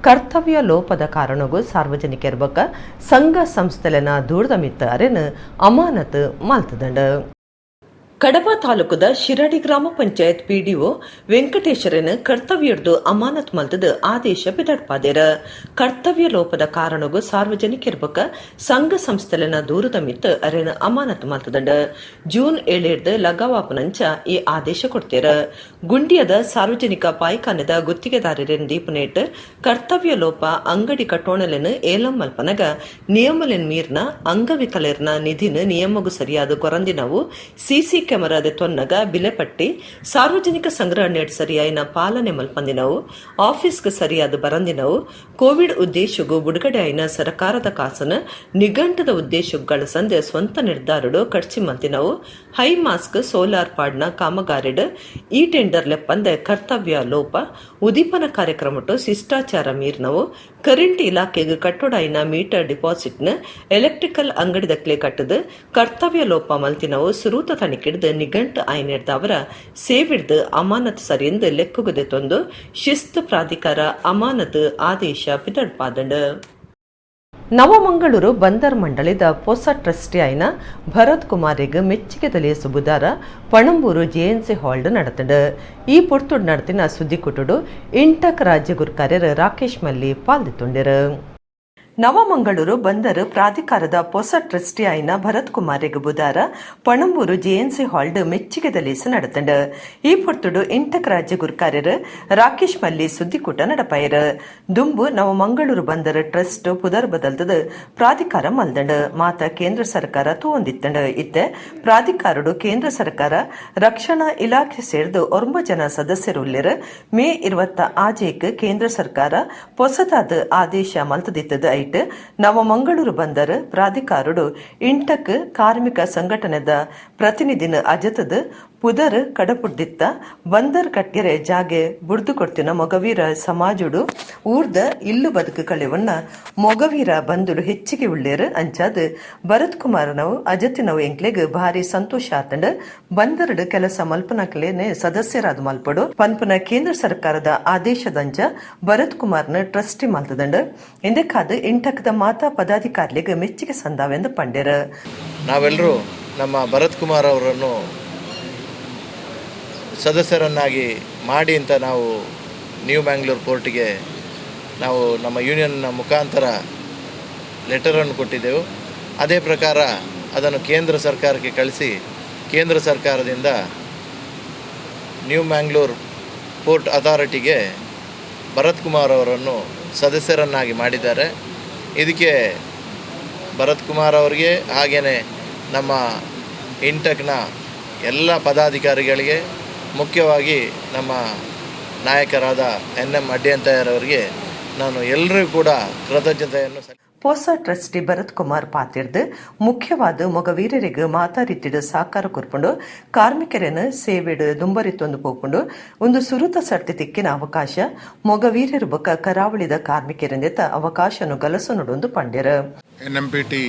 A: ಕರ್ತವ್ಯ ಲೋಪದ ಕಾರಣಗೂ ಸಾರ್ವಜನಿಕರ ಬಕ್ಕ ಸಂಘ ಸಂಸ್ಥೆಲೆನ ದೂರದ ಮಿತ್ತ ಅರೆನ್ ಅಮಾನತು ಮಲ್ತದಂಡ. ಕಡಬ ತಾಲೂಕುದ ಶಿರಾಡಿ ಗ್ರಾಮ ಪಂಚಾಯತ್ ಪಿಡಿಒ ವೆಂಕಟೇಶರನ್ ಕರ್ತವ್ಯರ್ದು ಅಮಾನತ್ ಮಲ್ತದ ಆದೇಶ ಪಿದಡ್ಪಾದಿರ. ಕರ್ತವ್ಯ ಲೋಪದ ಕಾರಣಗೂ ಸಾರ್ವಜನಿಕರ ಬೊಕ್ಕ ಸಂಘ ಸಂಸ್ಥೆಲೆನ ದೂರದ ಮಿತ್ತ ಅರೆನ ಅಮಾನತ್ ಮಲ್ತದಂಡ. ಜೂನ್ 7 ಲಗಾವಾಪನಂಚ ಈ ಆದೇಶ ಕೊಡ್ತೇರ. ಗುಂಡಿಯದ ಸಾರ್ವಜನಿಕ ಪಾಯ್ಖಾನೆದ ಗುತ್ತಿಗೆದಾರರಿನ ದೀಪನೇಟ್ ಕರ್ತವ್ಯ ಲೋಪ, ಅಂಗಡಿ ಕಟ್ಟೋಣಲೆನ್ ಏಲಂ ಮಲ್ಪನಗ ನಿಯಮಲೆನ್ ಮೀರ್ನ, ಅಂಗವಿಕಲರ್ನ ನಿಧಿನ ನಿಯಮಗು ಸರಿಯಾದ ಕೊರಂದಿನವು, ಸಿಸಿ ಕ್ಯಾಮೆರಾದ ತೊನ್ನಗ ಬಿಲೆಪಟ್ಟಿ ಸಾರ್ವಜನಿಕ ಸಂಗ್ರಹಣೆಡ್ ಸರಿಯಾಯಿನ ಪಾಲನೆ ಮಲ್ಪಂದಿನವು, ಆಫೀಸ್ಗೆ ಸರಿಯಾದ ಬರಂದಿನವು, ಕೋವಿಡ್ ಉದ್ದೇಶಗೂ ಬುಡುಗಡೆ ಆಯಿನ ಸರಕಾರದ ಕಾಸನ ನಿಘಂಟದ ಉದ್ದೇಶಕ್ಕೆ ಗಳಸಂದೆ ಸ್ವಂತ ನಿರ್ಧಾರಡು ಖರ್ಚಿ ಮಲ್ತಿನವು, high mask solar ಪಾಡ್ನ ಕಾಮಗಾರಿಡ್ ಈ ಟೆಂಡರ್ ಲೆಪ್ಪಂದೆ ಕರ್ತವ್ಯ ಲೋಪ, ಉದೀಪನ ಕಾರ್ಯಕ್ರಮಟ್ಟು ಶಿಷ್ಟಾಚಾರ ಮೀರ್ನವು, ಕರೆಂಟ್ ಇಲಾಖೆಗೆ ಕಟ್ಟೋಡಾಯಿನ ಮೀಟರ್ ಡಿಪಾಸಿಟ್ನ ಎಲೆಕ್ಟ್ರಿಕಲ್ ಅಂಗಡಿ ದಕ್ಲೆ ಕಟ್ಟದು ಕರ್ತವ್ಯ ಲೋಪ ಮಲ್ತಿನವು ಸುರೂತ ತನಿಖೆಡ್ದು ನಿಘಂಟು ಆಯ್ನೆಡ್ದವರ ಸೇವಿಡ್ದು ಅಮಾನತ್ ಸರಿಯೆಂದು ಲೆಕ್ಕುಗದೆ ತೊಂದು ಶಿಸ್ತು ಪ್ರಾಧಿಕಾರ ಅಮಾನತ್ ಆದೇಶ ಪಿದಡ್ಪಾದಂಡು. ನವಮಂಗಳೂರು ಬಂದರ್ ಮಂಡಳಿದ ಪೊಸ ಟ್ರಸ್ಟಿ ಆಯಿನ ಭರತ್ ಕುಮಾರಿಗ್ ಮೆಚ್ಚುಗೆ ತಲೆಯ ಬುಧಾರ ಪಣಂಬೂರು ಜೆಎನ್ಸಿ ಹಾಲ್ಡ್ ನಡತಂಡು. ಈ ಪೊರ್ತುಡು ನಡತಿನ ಸುದ್ದಿಕುಟುಡು ಇಂಟಕ್ ರಾಜ್ಯ ಗುರ್ಕಾರ್ಯರ್ ರಾಕೇಶ್ ಮಲ್ಲಿ ಪಾಲ್ದಿತ್ತುಂಡಿರು. ನವಮಂಗಳೂರು ಬಂದರು ಪ್ರಾಧಿಕಾರದ ಪೊಸ ಟ್ರಸ್ಟಿ ಆಯಿನ ಭರತ್ ಕುಮಾರಿಗ್ ಬುಧಾರ ಪಣಂಬೂರು ಜೆಎನ್ಸಿ ಹಾಲ್ಡ್ ಮೆಚ್ಚುಗೆ ದಲೇಸು ನಡತಂಡು. ಈ ಪೊರ್ತುಡು ಇಂಟಕ್ ರಾಜ್ಯ ಗುರ್ಕಾರ್ಯರ್ ರಾಕೇಶ್ ಮಲ್ಲಿ ಸುದ್ದಿಕೂಟ ನಡಪಾಯರು. ದುಂಬು ನವಮಂಗಳೂರು ಬಂದರ್ ಟ್ರಸ್ಟ್ ಪುದರ್ ಬದಲ್ತದ ಪ್ರಾಧಿಕಾರ ಮಲ್ದಂಡು. ಮಾತ ಕೇಂದ್ರ ಸರ್ಕಾರ ತೂವೊಂದಿತ್ತಂಡು. ಇತ್ತೆ ಪ್ರಾಧಿಕಾರಡು ಕೇಂದ್ರ ಸರ್ಕಾರ, ರಕ್ಷಣಾ ಇಲಾಖೆ ಸೇರ್ದು 9 ಜನ ಸದಸ್ಯರು ಉಲ್ಲೆರ್. ಮೇ 26ಕ್ ಕೇಂದ್ರ ಸರ್ಕಾರ ಪೊಸತಾದ ಆದೇಶ ಮಲ್ತದಿತ್ತದ. ಐಟ್ ನವಮಂಗಳೂರು ಬಂದರ್ ಪ್ರಾಧಿಕಾರಡು ಇಂಟಕ್ ಕಾರ್ಮಿಕ ಸಂಘಟನೆದ ಪ್ರತಿನಿಧಿನ ಅಜತದ ಪುದರ್ ಕಡಪುಡ್ದಿತ್ತ. ಬಂದರ್ ಕಟ್ಗೆರೆ ಜಾಗೆ ಬುಡ್ದು ಕೊಡ್ತಿನ ಮೊಗವೀರ ಸಮಾಜುಡು ಊರ್ದ ಇಲ್ಲು ಬದುಕು ಕಳೆವನ್ನ ಮೊಗವೀರ ಬಂದುಲು ಹೆಚ್ಚಿಗೆ ಉಳ್ಳೇರು. ಅಂಚಾದ್ ಭರತ್ ಕುಮಾರನವು ಅಜತಿನವು ಎಂಕ್ಲೆಗ್ ಭಾರಿ ಸಂತೋಷ ಆತಂಡ್. ಬಂದರಡು ಕೆಲಸ ಮಲ್ಪನಕ್ಲೇನೆ ಸದಸ್ಯರಾದ ಮಲ್ಪಡು ಪನ್ಪುನ ಕೇಂದ್ರ ಸರ್ಕಾರದ ಆದೇಶದಂಚ ಭರತ್ ಕುಮಾರ್ನ ಟ್ರಸ್ಟಿ ಮಲ್ತದಂಡ್. ಇಂದಕ್ಕಾದ ಇಂಟಕ್ದ ಮಾತಾ ಪದಾಧಿಕಾರಿಗಳಿಗೆ ಮೆಚ್ಚುಗೆ ಸಂದಾವೆಂದು ಪಂಡೆರು.
F: ನಾವೆಲ್ಲರೂ ನಮ್ಮ ಭರತ್ ಕುಮಾರ್ ಅವರನ್ನು ಸದಸ್ಯರನ್ನಾಗಿ ಮಾಡಿ ಅಂತ ನಾವು ನ್ಯೂ ಮ್ಯಾಂಗ್ಳೂರ್ ಪೋರ್ಟಿಗೆ ನಾವು ನಮ್ಮ ಯೂನಿಯನ್ನ ಮುಖಾಂತರ ಲೆಟರನ್ನು ಕೊಟ್ಟಿದ್ದೆವು. ಅದೇ ಪ್ರಕಾರ ಅದನ್ನು ಕೇಂದ್ರ ಸರ್ಕಾರಕ್ಕೆ ಕಳಿಸಿ, ಕೇಂದ್ರ ಸರ್ಕಾರದಿಂದ ನ್ಯೂ ಮ್ಯಾಂಗ್ಳೂರ್ ಪೋರ್ಟ್ ಅಥಾರಿಟಿಗೆ ಭರತ್ ಕುಮಾರ್ ಅವರನ್ನು ಸದಸ್ಯರನ್ನಾಗಿ ಮಾಡಿದ್ದಾರೆ. ಇದಕ್ಕೆ ಭರತ್ ಕುಮಾರ್ ಅವರಿಗೆ, ಹಾಗೆಯೇ ನಮ್ಮ ಇಂಟಕ್ನ ಎಲ್ಲ ಪದಾಧಿಕಾರಿಗಳಿಗೆ, ಮುಖ್ಯವಾಗಿ ನಮ್ಮ ನಾಯಕರಾದ ಎನ್ ಎಂ ಅಡ್ಯಂತಾಯರವರಿಗೆ ನಾನು ಎಲ್ಲರಿಗೂ ಕೂಡ ಕೃತಜ್ಞತೆಯನ್ನು ಸಲ್ಲಿಸುತ್ತೇನೆ.
A: ಪೊಸ ಟ್ರಸ್ಟಿ ಭರತ್ ಕುಮಾರ್ ಪಾತಿರ್ದು, ಮುಖ್ಯವಾದ ಮೊಗವೀರರಿಗೆ ಮಾತಾ ರೀತಿಡು ಸಾಕಾರ ಕೊರ್ಪುಂಡು, ಕಾರ್ಮಿಕರನ್ನು ಸೇವೆಡು ದುಂಬರಿತೊಂದು ಪೋಪುಂಡು. ಒಂದು ಸುರುತ ಸರ್ತಿ ತಿಕ್ಕಿನ ಅವಕಾಶ. ಮೊಗವೀರರು ಬೊಕ್ಕ ಕರಾವಳಿದ ಕಾರ್ಮಿಕರಿಂದ ಅವಕಾಶನು ಗಲಸು ನೋಡೊಂದು ಪಂಡ್ಯರು.
G: ಎನ್ಎಂಪಿಟಿ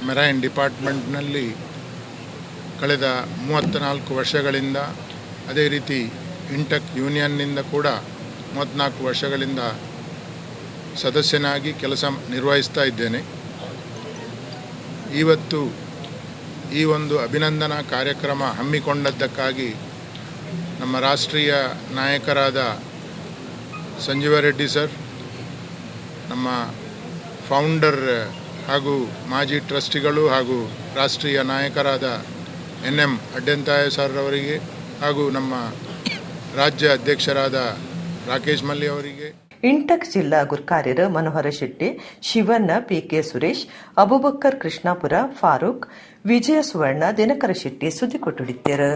G: ಮೆರೈನ್ ಡಿಪಾರ್ಟ್ಮೆಂಟ್ನಲ್ಲಿ ಕಳೆದ 34 ವರ್ಷಗಳಿಂದ, ಅದೇ ರೀತಿ ಇಂಟಕ್ ಯೂನಿಯನ್ನಿಂದ ಕೂಡ 34 ವರ್ಷಗಳಿಂದ ಸದಸ್ಯನಾಗಿ ಕೆಲಸ ನಿರ್ವಹಿಸ್ತಾ ಇದ್ದೇನೆ. ಇವತ್ತು ಈ ಒಂದು ಅಭಿನಂದನಾ ಕಾರ್ಯಕ್ರಮ ಹಮ್ಮಿಕೊಂಡದ್ದಕ್ಕಾಗಿ ನಮ್ಮ ರಾಷ್ಟ್ರೀಯ ನಾಯಕರಾದ ಸಂಜೀವ ರೆಡ್ಡಿ ಸರ್, ನಮ್ಮ ಫೌಂಡರ್ ಹಾಗೂ ಮಾಜಿ ಟ್ರಸ್ಟಿಗಳು ಹಾಗೂ ರಾಷ್ಟ್ರೀಯ ನಾಯಕರಾದ ಎನ್ ಎಂ ಅಡ್ಯಂತಾಯ ಸರ್ ಅವರಿಗೆ ಹಾಗೂ ನಮ್ಮ ರಾಜ್ಯ ಅಧ್ಯಕ್ಷರಾದ ರಾಕೇಶ್ ಮಲ್ಲಿ ಅವರಿಗೆ.
A: ಇಂಟಕ್ ಜಿಲ್ಲಾ ಗುರ್ಕಾರ್ಯರು ಮನೋಹರ ಶೆಟ್ಟಿ, ಶಿವಣ್ಣ, ಪಿಕೆ ಸುರೇಶ್, ಅಬುಬಕ್ಕರ್ ಕೃಷ್ಣಾಪುರ, ಫಾರೂಕ್, ವಿಜಯ ಸುವರ್ಣ, ದಿನಕರ ಶೆಟ್ಟಿ ಸುದ್ದಿ ಕೊಟ್ಟುಡಿತ್ತೇರು.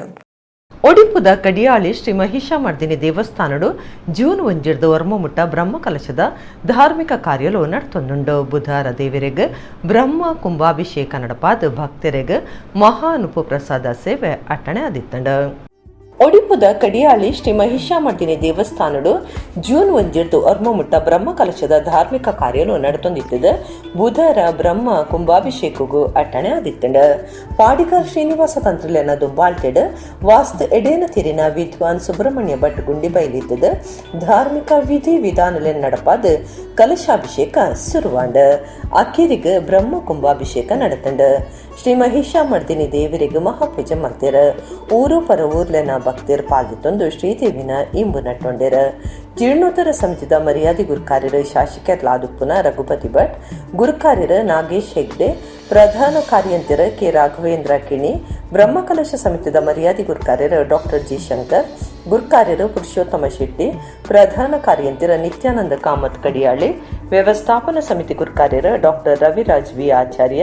A: ಒಡಿಪುದ ಕಡಿಯಾಳಿ ಶ್ರೀ ಮಹಿಷಾಮರ್ದಿನಿ ದೇವಸ್ಥಾನಡು ಜೂನ್ 1ರ್ದು ಒರ್ಮಮುಟ್ಟ ಬ್ರಹ್ಮಕಲಶದ ಧಾರ್ಮಿಕ ಕಾರ್ಯಲು ನಡ್ತೊಂದುಂಡು. ಬುಧಾರ ದೇವರಿಗೆ ಬ್ರಹ್ಮ ಕುಂಭಾಭಿಷೇಕ ನಡಪಾದ ಭಕ್ತರಿಗೆ ಮಹಾ ಪ್ರಸಾದ ಸೇವೆ ಅಟ್ಟಣೆ ಆದಿತ್ತಂಡು. ಒಡಿಪುದ ಕಡಿಯಾಳಿ ಶ್ರೀ ಮಹಿಷಾಮರ್ದಿನಿ ದೇವಸ್ಥಾನಡು ಜೂನ್ 1ರ್ದು ಒರ್ಮಮುಟ್ಟ ಬ್ರಹ್ಮಕಲಶದ ಧಾರ್ಮಿಕ ಕಾರ್ಯಲು ನಡತೊಂದಿತ್ತದ. ಬುಧರ ಬ್ರಹ್ಮ ಕುಂಭಾಭಿಷೇಕಗೂ ಅಟ್ಟಣೆ ಆದಿತ್ತಂಡ. ಪಾಡಿಗಾರ್ ಶ್ರೀನಿವಾಸ ತಂತ್ರಲೇನ ದುಂಬಾಳ್ತೆಡ್ ವಾಸ್ತು ಎಡೇನ ತಿರಿನ ವಿದ್ವಾನ್ ಸುಬ್ರಹ್ಮಣ್ಯ ಭಟ್ ಗುಂಡಿ ಬಯಲಿತ್ತದ ಧಾರ್ಮಿಕ ವಿಧಿ ವಿಧಾನಲೆನ್ ನಡಪಾದ ಕಲಶಾಭಿಷೇಕ ಸುರುವಾಂಡ. ಅಕ್ಕೇರಿಗೆ ಬ್ರಹ್ಮ ಕುಂಭಾಭಿಷೇಕ ನಡತಂಡ. ಶ್ರೀ ಮಹಿಷಾಮರ್ದಿನಿ ದೇವರಿಗೆ ಮಹಾಪೂಜೆ ಮಲ್ತೆರ್. ಊರು ಪರ ಊರ್ಲೆನ ಭಕ್ತರ್ ಪಾಲ್ದಿತ್ತೊಂದು ಶ್ರೀದೇವಿನ ಇಂಬು ನಟ್ಟೊಂಡೆರ್. ಜೀರ್ಣೋದ್ಧಾರ ಸಮಿತಿದ ಮರ್ಯಾದೆ ಗುರುಕಾರ್ಯರು ಶಾಸಕರ್ಲಾದುಪ್ಪುನ ರಘುಪತಿ ಭಟ್, ಗುರುಕಾರ್ಯರು ನಾಗೇಶ್ ಹೆಗ್ಡೆ, ಪ್ರಧಾನ ಕಾರ್ಯಂತರ ಕೆ ರಾಘವೇಂದ್ರ ಕಿಣಿ, ಬ್ರಹ್ಮಕಲಶ ಸಮಿತಿದ ಮರ್ಯಾದೆ ಗುರುಕಾರ್ಯರು ಡಾಕ್ಟರ್ ಜಿ ಶಂಕರ್, ಗುರುಕಾರ್ಯರು ಪುರುಷೋತ್ತಮ ಶೆಟ್ಟಿ, ಪ್ರಧಾನ ಕಾರ್ಯಂತರ ನಿತ್ಯಾನಂದ ಕಾಮತ್ ಕಡಿಯಾಳಿ. ವ್ಯವಸ್ಥಾಪನಾ ಸಮಿತಿ ಗುರ್ಕಾರ್ಯರು ಡಾಕ್ಟರ್ ರವಿರಾಜ್ ವಿ ಆಚಾರ್ಯ,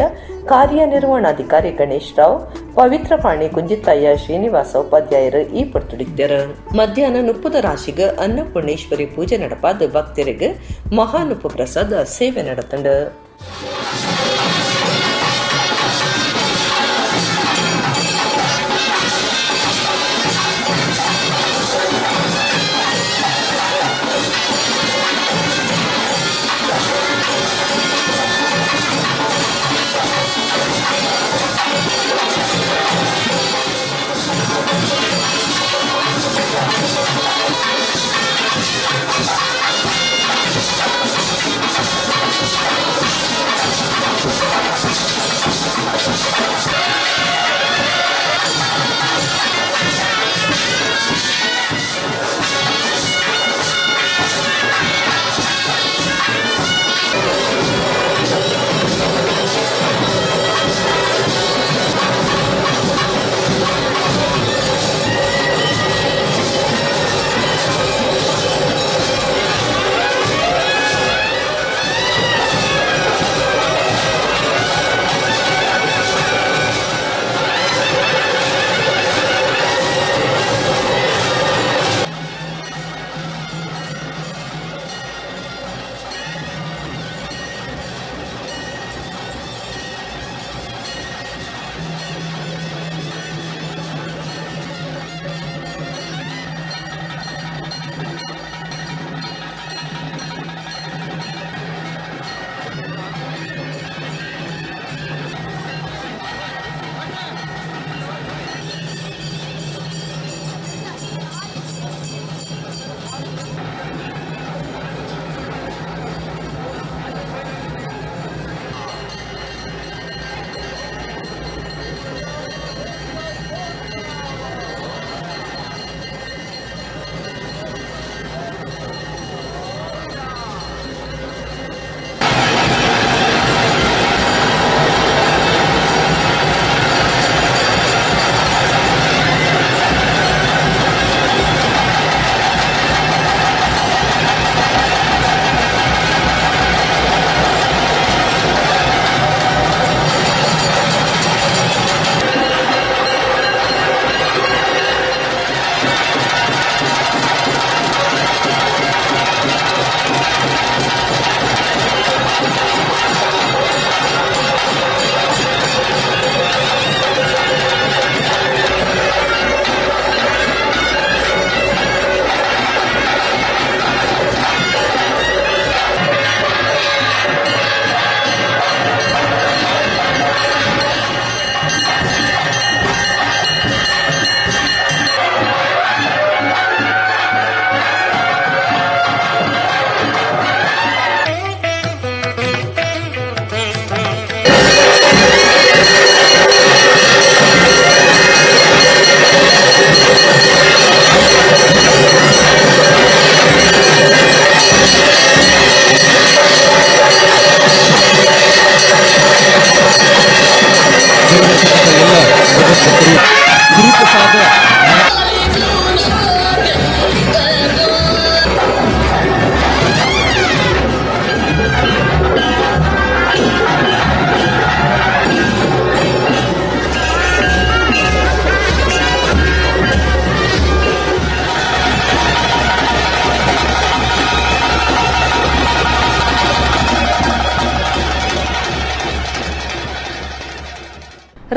A: ಕಾರ್ಯನಿರ್ವಹಣಾಧಿಕಾರಿ ಗಣೇಶ್ ರಾವ್, ಪವಿತ್ರ ಪಾಣಿ ಕುಂಜಿತ್ತಯ್ಯ ಶ್ರೀನಿವಾಸ ಉಪಾಧ್ಯಾಯರು ಈ ಪೊರ್ತುಡಿದ್ದರು. ಮಧ್ಯಾಹ್ನ ನುಪ್ಪುದ ರಾಶಿಗೆ ಅನ್ನಪೂರ್ಣೇಶ್ವರಿ ಪೂಜೆ நடப்பாದ ಭಕ್ತರಿಗೆ ಮಹಾನುಪ್ಪು ಪ್ರಸಾದ ಸೇವೆ நடத்துண்டு.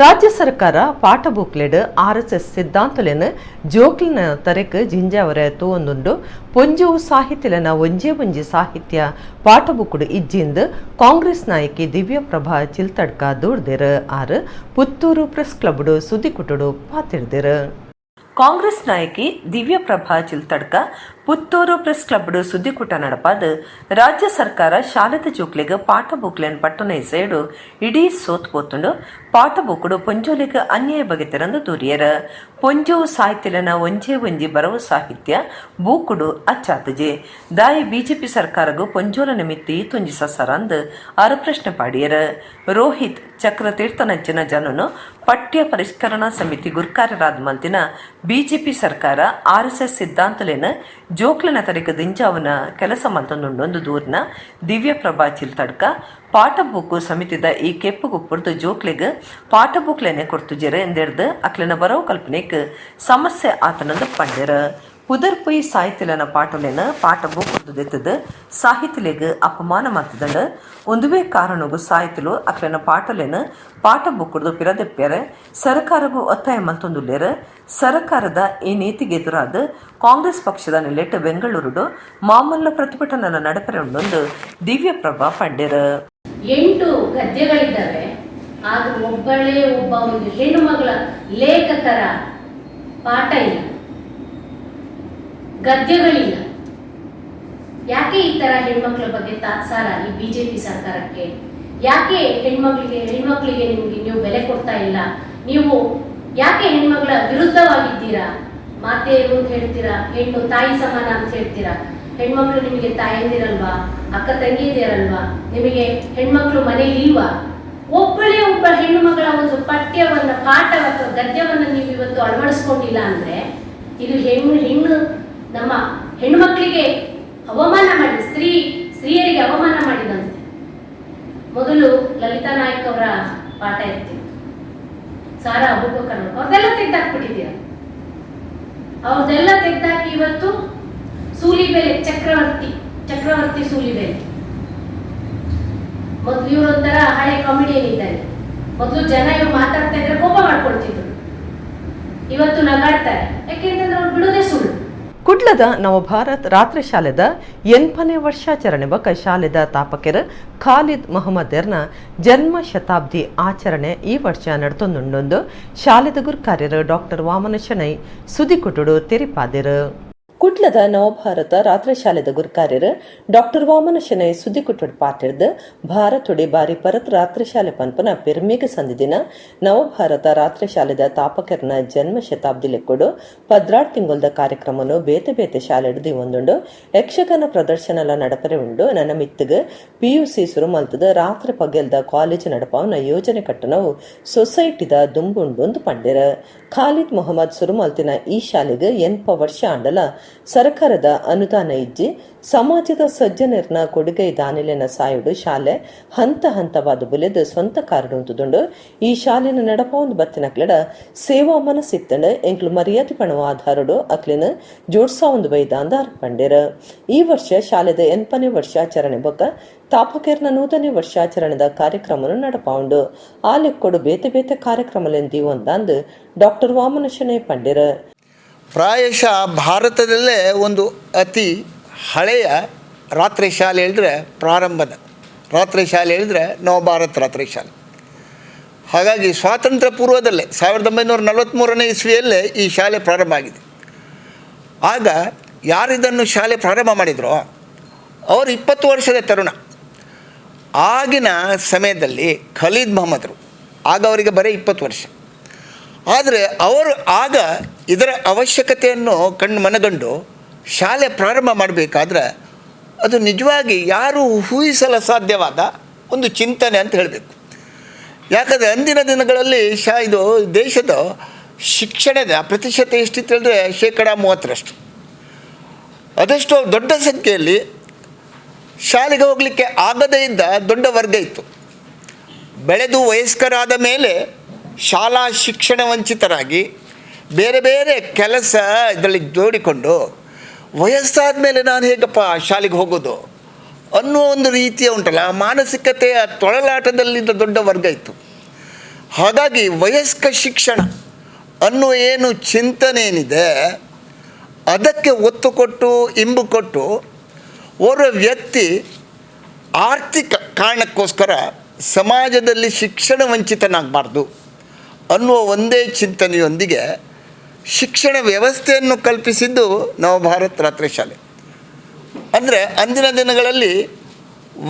A: ರಾಜ್ಯ ಸರ್ಕಾರ ಪಾಠ ಬುಕ್ಲೆಡ್ ಆರ್ಎಸ್ಎಸ್ ಸಿದ್ಧಾಂತಲೆನ್ ಜೋಕ್ಲಿನ ತರೆಕ್ ಜಿಂಜಾವರೆ ತೂವೊಂದುಂಡು. ಪೊಂಜುವು ಸಾಹಿತ್ಯಲೆನ ಒಂಜೇ ಒಂಜಿ ಸಾಹಿತ್ಯ ಪಾಠ ಬುಕ್ಕುಡು ಇಜ್ಜಿಂದ್ ಕಾಂಗ್ರೆಸ್ ನಾಯಕಿ ದಿವ್ಯಪ್ರಭಾ ಚಿಲ್ತಡ್ಕ ದೂರ್ದೆರ್. ಆರ್ ಪುತ್ತೂರು ಪ್ರೆಸ್ ಕ್ಲಬ್ಡು ಸುದ್ದಿಕುಟುಡು ಪಾತಿರ್ದೆರ್. ಕಾಂಗ್ರೆಸ್ ನಾಯಕಿ ದಿವ್ಯಪ್ರಭಾ ಚಿಲ್ತಡ್ಕ ಪುತ್ತೂರು ಪ್ರೆಸ್ ಕ್ಲಬ್ಡು ಸುದ್ದಿಕೂಟ ನಡಪಾದ್ ರಾಜ್ಯ ಸರ್ಕಾರ ಶಾಲೆದ ಜೋಕ್ಲೆಗ್ ಪಾಠ ಬುಕ್ಲೆನ್ ಪಟ್ಟಣ ಸೇಡು ಇಡೀ ಸೋತ್ ಪೋತುಂಡು. ಪಾಠ ಬುಕ್ಕುಡು ಪೊಂಜೋಲೆಗ್ ಅನ್ಯಾಯ ಬಗೆತೆರಂದು ದೂರಿಯರ್. ಪೊಂಜೋ ಸಾಹಿತ್ಯಲೆನ ಒಂಜೇ ಒಂಜಿ ಬರವು ಸಾಹಿತ್ಯ ಬೂಕುಡು ಅಚ್ಚಾತಜೆ ದಾಯಿ ಬಿಜೆಪಿ ಸರ್ಕಾರಗು ಪೊಂಜೋಲ ನಿಮಿತ್ತಿ ತುಂಜಿ ಸಸರಂದ್ ಆರು ಪ್ರಶ್ನೆ ಪಾಡಿಯರ್. ರೋಹಿತ್ ಚಕ್ರತೀರ್ಥನಂಚಿನ ಜನನು ಪಠ್ಯ ಪರಿಷ್ಕರಣಾ ಸಮಿತಿ ಗುರ್ಕಾರರಾದ ಮಲ್ತಿನ ಬಿಜೆಪಿ ಸರ್ಕಾರ ಆರ್ಎಸ್ಎಸ್ ಸಿದ್ಧಾಂತಲೇನ ಜೋಕ್ಲೆನ ತರಿಕ ದಿಂಜಾವನ ಕೆಲಸ ಮಲ್ತೊಂದುಂಡು ದೂರ್ನ ದಿವ್ಯಪ್ರಭಾ ಚಿಲ್ತಡ್ಕ. ಪಾಠ ಬುಕ್ಕು ಸಮಿತಿದ ಈ ಕೆಪ್ಪು ಗುಪ್ಪುರ್ದು ಜೋಕ್ಲೆಗ್ ಪಾಠ ಬುಕ್ಲೆನೆ ಕೊರ್ತುಜೆರ್ ಎಂದೆರ್ದು ಅಕ್ಲೆನ ಬರವು ಕಲ್ಪನೆಕ್ ಸಮಸ್ಯೆ ಆತನಂದು ಪಂಡೆರ್. ಪುದರ್ಪೊಯಿ ಸಾಹಿತಿಲೆನ ಪಾಠಲೆನ ಪಾಠ ಬೂಕುರ್ದು ದೆತ್ತದು ಸಾಹಿತಿಲೆಗ್ ಅಪಮಾನ ಮಲ್ತದಂಡು. ಒಂದುವೇ ಕಾರಣಗು ಸಾಹಿತಿಲು ಅಕ್ಲೆನ ಪಾಠಲೆನ ಪಾಠ ಬುಕ್ಕುರ್ದು ಪಿರದೆಪ್ಪೆರೆ ಸರ್ಕಾರಗು ಒತ್ತಾಯ ಮಲ್ತೊಂದುಲ್ಲೆರ್. ಸರ್ಕಾರದ ಈ ನೀತಿಗೆ ಎದುರಾದ ಕಾಂಗ್ರೆಸ್ ಪಕ್ಷದ ನೆಲೆಟ್ ಬೆಂಗಳೂರುಡು ಮಾಮಲ್ಲ ಪ್ರತಿಭಟನೆ ನಡಪರೆ ಉಂಡೊಂದು ದಿವ್ಯಪ್ರಭಾ ಪಂಡೆರ್.
H: ಎಂಟು ಗದ್ಯಗಳಿದ್ದಾವೆ. ಆದ್ರೂ ಒಬ್ಬಳೇ ಒಬ್ಬ ಒಂದು ಹೆಣ್ಣು ಮಗಳ ಲೇಖಕರ ಪಾಠ ಇಲ್ಲ, ಗದ್ಯಗಳಿಲ್ಲ. ಯಾಕೆ ಈ ತರ ಹೆಣ್ಮಕ್ಳ ಬಗ್ಗೆ ತಾತ್ಸಾರ ಈ ಬಿಜೆಪಿ ಸರ್ಕಾರಕ್ಕೆ? ಯಾಕೆ ಹೆಣ್ಮಕ್ಳಿಗೆ ಹೆಣ್ಮಕ್ಳಿಗೆ ನಿಮ್ಗೆ ನೀವು ಬೆಲೆ ಕೊಡ್ತಾ ಇಲ್ಲ? ನೀವು ಯಾಕೆ ಹೆಣ್ಮಕ್ಳ ವಿರುದ್ಧವಾಗಿದ್ದೀರಾ? ಮಾತೆಯರು ಅಂತ ಹೇಳ್ತೀರಾ, ಹೆಣ್ಣು ತಾಯಿ ಸಮಾನ ಅಂತ ಹೇಳ್ತೀರಾ. ಹೆಣ್ಮಕ್ಳು ನಿಮಗೆ ತಾಯಂದಿರಲ್ವಾ? ಅಕ್ಕ ತಂಗಿಯಂದಿರಲ್ವಾ? ನಿಮಗೆ ಹೆಣ್ಮಕ್ಳು ಮನೇಲಿ ಇಲ್ವಾ? ಒಬ್ಬಳೇ ಒಬ್ಬ ಹೆಣ್ಣು ಮಗಳ ಒಂದು ಪಠ್ಯವನ್ನ, ಪಾಠ ಅಥವಾ ಗದ್ಯವನ್ನ ನೀವು ಇವತ್ತು ಅಳವಡಿಸ್ಕೊಂಡಿಲ್ಲ ಅಂದ್ರೆ ಇದು ಹೆಣ್ಣು ಹೆಣ್ಣು ನಮ್ಮ ಹೆಣ್ಣು ಮಕ್ಕಳಿಗೆ ಅವಮಾನ ಮಾಡಿ, ಸ್ತ್ರೀಯರಿಗೆ ಅವಮಾನ ಮಾಡಿದಂತೆ. ಮೊದಲು ಲಲಿತಾ ನಾಯ್ಕ್ ಅವರ ಪಾಠ ಇರ್ತಿತ್ತು, ಸಾರಾ ಅಬೂಬಕರ್, ಅವ್ರದ್ದೆಲ್ಲ ತೆಗ್ದಾಕ್ಬಿಟ್ಟಿದ್ದೀರ. ಅವ್ರದ್ದೆಲ್ಲ ತೆಗ್ದಾಕಿ ಇವತ್ತು ಸೂಲಿಬೆಲೆ ಚಕ್ರವರ್ತಿ, ಚಕ್ರವರ್ತಿ ಸೂಲಿಬೆಲೆ. ಮೊದ್ಲು ಇವ್ರೊಂಥರ ಹಳೆ ಕಾಮಿಡಿಯನ್ ಇದ್ದಾರೆ. ಮೊದಲು ಜನ ಇವ್ರು ಮಾತಾಡ್ತಾ ಇದ್ರೆ ಕೋಪ ಮಾಡ್ಕೊಳ್ತಿದ್ರು, ಇವತ್ತು ನಗಾಡ್ತಾರೆ. ಯಾಕೆಂತಂದ್ರೆ ಅವ್ರು ಬಿಡೋದೇ ಸುಳ್ಳು.
A: ಕುಡ್ಲದ ನವಭಾರತ್ ರಾತ್ರಿ ಶಾಲೆದ 80ನೇ ವರ್ಷಾಚರಣೆ ಬೊಕ್ಕ ಶಾಲೆದ ತಾಪಕೆರ್ ಖಾಲಿದ್ ಮೊಹಮ್ಮದೆರ್ನ ಜನ್ಮ ಶತಾಬ್ದಿ ಆಚರಣೆ ಈ ವರ್ಷ ನಡ್ತೊಂದುಂಡೊಂದು ಶಾಲೆದ ಗುರ್ಕಾರ್ಯರು ಡಾಕ್ಟರ್ ವಾಮನ ಶೆಣೈ ಸುದಿಕುಟುಡು ತೆರಿಪಾದೆರ್. ಕುಡ್ಲದ ನವಭಾರತ ರಾತ್ರಿ ಶಾಲೆದ ಗುರ್ಕಾರ್ಯರು ಡಾಕ್ಟರ್ ವಾಮನ ಶೆಣೈ ಸುದ್ದಿಕುಟ್ಟಡ್ ಪಾತೆರ್ದ್, ಭಾರತೊಡೆ ಬಾರಿ ಪರತ್ ರಾತ್ರಿ ಶಾಲೆ ಪನ್ಪನ ಪೆರ್ಮೆಗ್ ಸಂದಿದಿನ ನವಭಾರತ ರಾತ್ರಿ ಶಾಲೆದ ತಾಪಕರ್ನ ಜನ್ಮ ಶತಾಬ್ದಿ ಲೆಕ್ಕೊಡು 12 ತಿಂಗೊಲ್ದ ಕಾರ್ಯಕ್ರಮನು ಬೇತೆ ಬೇತೆ ಶಾಲೆಡ್ ದಿವೊಂದುಂಡು. ಯಕ್ಷಗಾನ ಪ್ರದರ್ಶನಲ ನಡಪರೆ ಉಂಡು. ನನ್ನ ಮಿತ್ತಗ್ ಪಿಯುಸಿ ಸುರು ಮಲ್ತದ ರಾತ್ರಿ ಪಗೆಲ್ದ ಕಾಲೇಜ್ ನಡಪಾವನ ಯೋಜನೆ ಕಟ್ಟನವು ಸೊಸೈಟಿದ ದುಂಬುಂಡು ಅಂದ್ ಪಂಡೆರ್. ಖಾಲಿದ್ ಮೊಹಮ್ಮದ್ ಸುರುಮಲ್ತಿನ ಈ ಶಾಲೆಗೆ 80 ವರ್ಷ ಆಂಡಲ ಸರ್ಕಾರದ ಅನುದಾನ ಇಜ್ಜಿ. ಸಮಾಜದ ಸಜ್ಜನರ್ನ ಕೊಡುಗೈ ದಾನಿಲೆನ ಸಾಯುಡು ಶಾಲೆ ಹಂತ ಹಂತವಾದ ಬುಲೆದ್ ಸ್ವಂತ ಕಾರುಡು ಉಂತುದುಂಡು. ಈ ಶಾಲೆನ ನಡಪಾವೊಂದು ಬತ್ತಿನಕ್ಲೆಡ ಸೇವಾ ಮನಸ್ಸಿತ್ತಂಡ. ಎಂಕ್ಲು ಮರ್ಯಾದೆ ಪಣವ ಆಧಾರಡು ಅಕ್ಲೆನ ಜೋಡ್ಸಾವೊಂದು ಬೈದ ಅಂದ್ ಪಂಡೆರ್. ಈ ವರ್ಷ ಶಾಲೆದ 80ನೇ ವರ್ಷಾಚರಣೆ ಬೊಕ್ಕ ತಾಪಕೇರ್ನ 100ನೇ ವರ್ಷಾಚರಣೆದ ಕಾರ್ಯಕ್ರಮನು ನಡಪಾವುಂಡು. ಆ ಲೆಕ್ಕೊಡು ಬೇತೆ ಬೇತೆ ಕಾರ್ಯಕ್ರಮಲೆನ್ ದೀವೊಂದಾಂದ್ ಡಾಕ್ಟರ್ ವಾಮನ ಶೆಣೈ ಪಂಡೆರ್.
I: ಪ್ರಾಯಶಃ ಭಾರತದಲ್ಲೇ ಒಂದು ಅತಿ ಹಳೆಯ ರಾತ್ರಿ ಶಾಲೆ ಹೇಳಿದ್ರೆ, ಪ್ರಾರಂಭದ ರಾತ್ರಿ ಶಾಲೆ ಹೇಳಿದ್ರೆ ನವಭಾರತ್ ರಾತ್ರಿ ಶಾಲೆ. ಹಾಗಾಗಿ ಸ್ವಾತಂತ್ರ್ಯ ಪೂರ್ವದಲ್ಲೇ 1943ನೇ ಇಸ್ವಿಯಲ್ಲೇ ಈ ಶಾಲೆ ಪ್ರಾರಂಭ ಆಗಿದೆ. ಆಗ ಯಾರಿದನ್ನು ಶಾಲೆ ಪ್ರಾರಂಭ ಮಾಡಿದ್ರೋ ಅವರು 20 ವರ್ಷದ ತರುಣ. ಆಗಿನ ಸಮಯದಲ್ಲಿ ಖಲೀದ್ ಮೊಹಮ್ಮದ್ರು, ಆಗ ಅವರಿಗೆ ಬರೀ 20 ವರ್ಷ. ಆದರೆ ಅವರು ಆಗ ಇದರ ಅವಶ್ಯಕತೆಯನ್ನು ಕಣ್ಣು ಮನಗಂಡು ಶಾಲೆ ಪ್ರಾರಂಭ ಮಾಡಬೇಕಾದ್ರೆ ಅದು ನಿಜವಾಗಿ ಯಾರೂ ಊಹಿಸಲು ಸಾಧ್ಯವಾದ ಒಂದು ಚಿಂತನೆ ಅಂತ ಹೇಳಬೇಕು. ಯಾಕಂದರೆ ಅಂದಿನ ದಿನಗಳಲ್ಲಿ ಇದು ದೇಶದ ಶಿಕ್ಷಣದ ಪ್ರತಿಶತ ಎಷ್ಟಿತ್ತು ಹೇಳಿದ್ರೆ 30%ರಷ್ಟು. ಅದೆಷ್ಟೋ ದೊಡ್ಡ ಸಂಖ್ಯೆಯಲ್ಲಿ ಶಾಲೆಗೆ ಹೋಗಲಿಕ್ಕೆ ಆಗದೇ ಇದ್ದ ದೊಡ್ಡ ವರ್ಗ ಇತ್ತು. ಬೆಳೆದು ವಯಸ್ಕರಾದ ಮೇಲೆ ಶಾಲಾ ಶಿಕ್ಷಣ ವಂಚಿತರಾಗಿ ಬೇರೆ ಬೇರೆ ಕೆಲಸ ಇದರಲ್ಲಿ ಜೋಡಿಕೊಂಡು, ವಯಸ್ಸಾದ ಮೇಲೆ ನಾನು ಹೇಗಪ್ಪ ಶಾಲೆಗೆ ಹೋಗೋದು ಅನ್ನುವ ಒಂದು ರೀತಿಯ ಉಂಟಲ್ಲ, ಆ ಮಾನಸಿಕತೆಯ ತೊಳಲಾಟದಲ್ಲಿದ್ದ ದೊಡ್ಡ ವರ್ಗ ಇತ್ತು. ಹಾಗಾಗಿ ವಯಸ್ಕ ಶಿಕ್ಷಣ ಅನ್ನುವ ಏನು ಚಿಂತನೆ ಏನಿದೆ, ಅದಕ್ಕೆ ಒತ್ತು ಕೊಟ್ಟು, ಇಂಬು ಕೊಟ್ಟು, ಓರ್ವ ವ್ಯಕ್ತಿ ಆರ್ಥಿಕ ಕಾರಣಕ್ಕೋಸ್ಕರ ಸಮಾಜದಲ್ಲಿ ಶಿಕ್ಷಣ ವಂಚಿತನಾಗಬಾರ್ದು ಅನ್ನುವ ಒಂದೇ ಚಿಂತನೆಯೊಂದಿಗೆ ಶಿಕ್ಷಣ ವ್ಯವಸ್ಥೆಯನ್ನು ಕಲ್ಪಿಸಿದ್ದು ನವಭಾರತ್ ರಾತ್ರಿ ಶಾಲೆ. ಅಂದರೆ ಅಂದಿನ ದಿನಗಳಲ್ಲಿ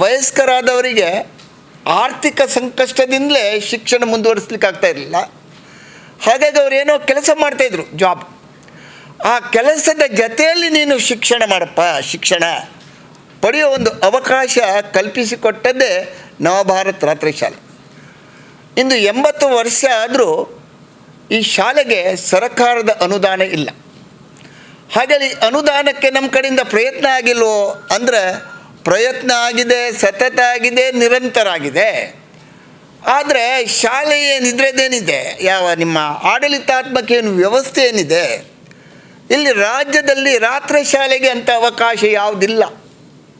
I: ವಯಸ್ಕರಾದವರಿಗೆ ಆರ್ಥಿಕ ಸಂಕಷ್ಟದಿಂದಲೇ ಶಿಕ್ಷಣ ಮುಂದುವರಿಸ್ಲಿಕ್ಕೆ ಆಗ್ತಾ ಇರಲಿಲ್ಲ. ಹಾಗಾಗಿ ಅವರೇನೋ ಕೆಲಸ ಮಾಡ್ತಾಯಿದ್ರು, ಜಾಬ್. ಆ ಕೆಲಸದ ಜೊತೆಯಲ್ಲಿ ನೀನು ಶಿಕ್ಷಣ ಮಾಡಪ್ಪ, ಶಿಕ್ಷಣ ಪಡೆಯುವ ಒಂದು ಅವಕಾಶ ಕಲ್ಪಿಸಿಕೊಟ್ಟದ್ದೇ ನವಭಾರತ್ ರಾತ್ರಿ ಶಾಲೆ. ಇಂದು 80 ವರ್ಷ ಆದರೂ ಈ ಶಾಲೆಗೆ ಸರಕಾರದ ಅನುದಾನ ಇಲ್ಲ. ಹಾಗಾಗಿ ಅನುದಾನಕ್ಕೆ ನಮ್ಮ ಕಡೆಯಿಂದ ಪ್ರಯತ್ನ ಆಗಿಲ್ವೋ ಅಂದರೆ ಪ್ರಯತ್ನ ಆಗಿದೆ, ಸತತ ಆಗಿದೆ, ನಿರಂತರ ಆಗಿದೆ. ಆದರೆ ಶಾಲೆ ಏನಿದ್ರದ್ದೇನಿದೆ, ಯಾವ ನಿಮ್ಮ ಆಡಳಿತಾತ್ಮಕ ಏನು ವ್ಯವಸ್ಥೆ ಏನಿದೆ, ಇಲ್ಲಿ ರಾಜ್ಯದಲ್ಲಿ ರಾತ್ರಿ ಶಾಲೆಗೆ ಅಂಥ ಅವಕಾಶ ಯಾವುದಿಲ್ಲ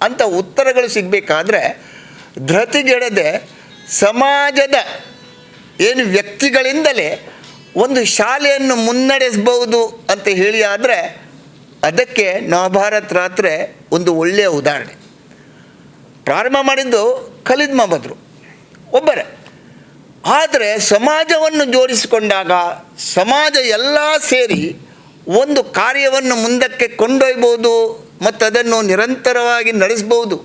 I: ಅಂತ ಉತ್ತರಗಳು ಸಿಗಬೇಕಾದ್ರೆ ಧೃತಿಗೆಡದೆ ಸಮಾಜದ ಏನು ವ್ಯಕ್ತಿಗಳಿಂದಲೇ ಒಂದು ಶಾಲೆಯನ್ನು ಮುನ್ನಡೆಸ್ಬೋದು ಅಂತ ಹೇಳಿ ಆದರೆ ಅದಕ್ಕೆ ನವಭಾರತ್ ರಾತ್ರೆ ಒಂದು ಒಳ್ಳೆಯ ಉದಾಹರಣೆ. ಪ್ರಾರಂಭ ಮಾಡಿದ್ದು ಖಲೀದ್ ಮಹಮ್ಮದ್ರು ಒಬ್ಬರೇ, ಆದರೆ ಸಮಾಜವನ್ನು ಜೋಡಿಸಿಕೊಂಡಾಗ ಸಮಾಜ ಎಲ್ಲ ಸೇರಿ ಒಂದು ಕಾರ್ಯವನ್ನು ಮುಂದಕ್ಕೆ ಕೊಂಡೊಯ್ಬೋದು ಮತ್ತು ಅದನ್ನು ನಿರಂತರವಾಗಿ ನಡೆಸ್ಬೋದು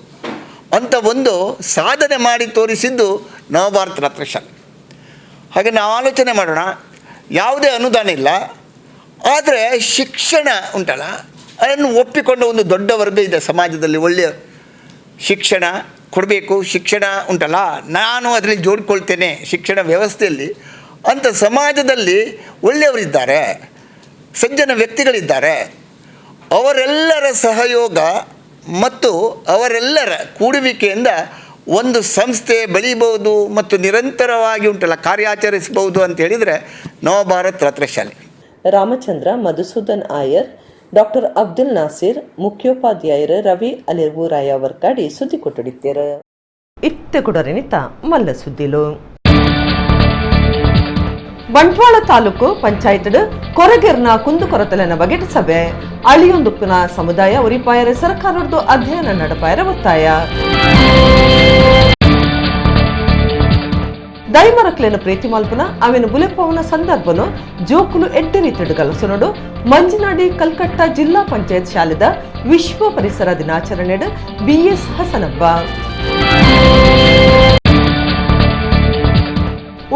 I: ಅಂತ ಒಂದು ಸಾಧನೆ ಮಾಡಿ ತೋರಿಸಿದ್ದು ನವಭಾರತ ರಾತ್ರಿ ಶಾಲೆ. ಹಾಗೆ ನಾವು ಆಲೋಚನೆ ಮಾಡೋಣ, ಯಾವುದೇ ಅನುದಾನ ಇಲ್ಲ, ಆದರೆ ಶಿಕ್ಷಣ ಉಂಟಲ್ಲ ಅದನ್ನು ಒಪ್ಪಿಕೊಂಡ ಒಂದು ದೊಡ್ಡ ವರ್ಗ ಇದೆ ಸಮಾಜದಲ್ಲಿ. ಒಳ್ಳೆಯ ಶಿಕ್ಷಣ ಕೊಡಬೇಕು, ಶಿಕ್ಷಣ ಉಂಟಲ್ಲ ನಾನು ಅದರಲ್ಲಿ ಜೋಡಿಕೊಳ್ತೇನೆ ಶಿಕ್ಷಣ ವ್ಯವಸ್ಥೆಯಲ್ಲಿ ಅಂತ ಸಮಾಜದಲ್ಲಿ ಒಳ್ಳೆಯವರಿದ್ದಾರೆ, ಸಜ್ಜನ ವ್ಯಕ್ತಿಗಳಿದ್ದಾರೆ. ಅವರೆಲ್ಲರ ಸಹಯೋಗ ಮತ್ತು ಅವರೆಲ್ಲರ ಕೂಡುವಿಕೆಯಿಂದ ಒಂದು ಸಂಸ್ಥೆ ಬೆಳೀಬೋದು ಮತ್ತು ನಿರಂತರವಾಗಿ ಉಂಟಲ್ಲ ಕಾರ್ಯಾಚರಿಸ್ಬೋದು ಅಂತ ಹೇಳಿದರೆ ನವಭಾರತ್ ರಾತ್ರಿ ಶಾಲೆ.
A: ರಾಮಚಂದ್ರ ಮಧುಸೂದನ್ ಆಯರ್, ಡಾಕ್ಟರ್ ಅಬ್ದುಲ್ ನಾಸೀರ್, ಮುಖ್ಯೋಪಾಧ್ಯಾಯರು ರವಿ ಅಲಿರ್ವೂರಾಯ ವರ್ಕಾಡಿ ಸುದ್ದಿ ಕೊಟ್ಟಡಿದ್ದೇರು. ಇತ್ತೆ ಕುಡರಿನಿತ ಮಲ್ಲ ಸುದ್ದಿಲು. ಬಂಟ್ವಾಳ ತಾಲೂಕು ಪಂಚಾಯತ್ ಕೊರಗೆರ್ನ ಕುಂದುಕೊರತಲನ ಬಗೆಟ್ ಸಭೆ. ಅಳಿಯೊಂದುಪ್ಪುನ ಸಮುದಾಯ ಉರಿಪಾಯರ ಸರ್ಕಾರದ್ದು ಅಧ್ಯಯನ ನಡಪಾಯರ ಒತ್ತಾಯ. ದೈಮರಕ್ಲೆನ ಪ್ರೀತಿ ಮಲ್ಪನ ಅವೆನ ಬುಲೆಪವನ ಸಂದರ್ಭನು ಜೋಕುಲು ಎಡ್ಡೆ ರೀತಿಡು ಗಲಸುನಡು ಮಂಜಿನಾಡಿ ಕಲ್ಕಟ್ಟ ಜಿಲ್ಲಾ ಪಂಚಾಯತ್ ಶಾಲೆದ ವಿಶ್ವ ಪರಿಸರ ದಿನಾಚರಣೆ ಬಿಎಸ್ ಹಸನಬ್ಬ.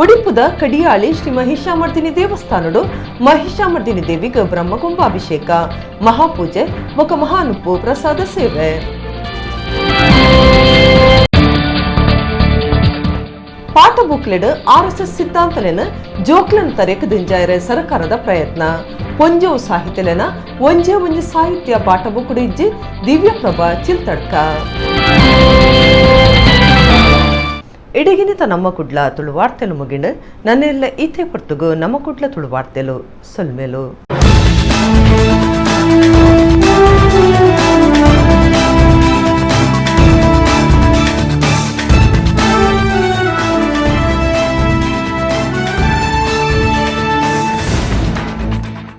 A: ಒಡಿಪುದ ಕಡಿಯಾಳಿ ಶ್ರೀ ಮಹಿಷಾಮರ್ದಿನಿ ದೇವಸ್ಥಾನಡು ಮಹಿಷಾಮರ್ದಿನಿ ದೇವಿಗೆ ಬ್ರಹ್ಮಕುಂಭಾಭಿಷೇಕ, ಮಹಾಪೂಜೆ ಮುಖ ಮಹಾನುಪ್ಪು ಪ್ರಸಾದ ಸೇವೆ. ಪಾಠ ಬುಕ್ಲೆಡ್ ಆರ್ಎಸ್ಎಸ್ ಸಿದ್ಧಾಂತಲೇನ ಜೋಕ್ಲನ್ ತರೇಕ್ ದಿಂಜಾಯರೆ ಸರ್ಕಾರದ ಪ್ರಯತ್ನ. ಪೊಂಜೋ ಸಾಹಿತ್ಯಲೇನ ಒಂಜೆ ಒಂಜಿ ಸಾಹಿತ್ಯ ಪಾಠ ಬುಕ್ಕುಡು ಇಜ್ಜಿ ದಿವ್ಯಪ್ರಭಾ ಚಿಲ್ತಡ್ಕ. ಇಡಗಿನಿತ ನಮ್ಮ ಕುಡ್ಲ ತುಳುವಾರ್ತೆಲು ಮುಗಿಂಡು ನನ್ನೆಲ್ಲ ಈತೆ ಪೊರ್ತುಗು ನಮ್ಮ ಕುಡ್ಲ ತುಳುವಾರ್ತೆಲು ಸೊಲ್ಮೇಲು.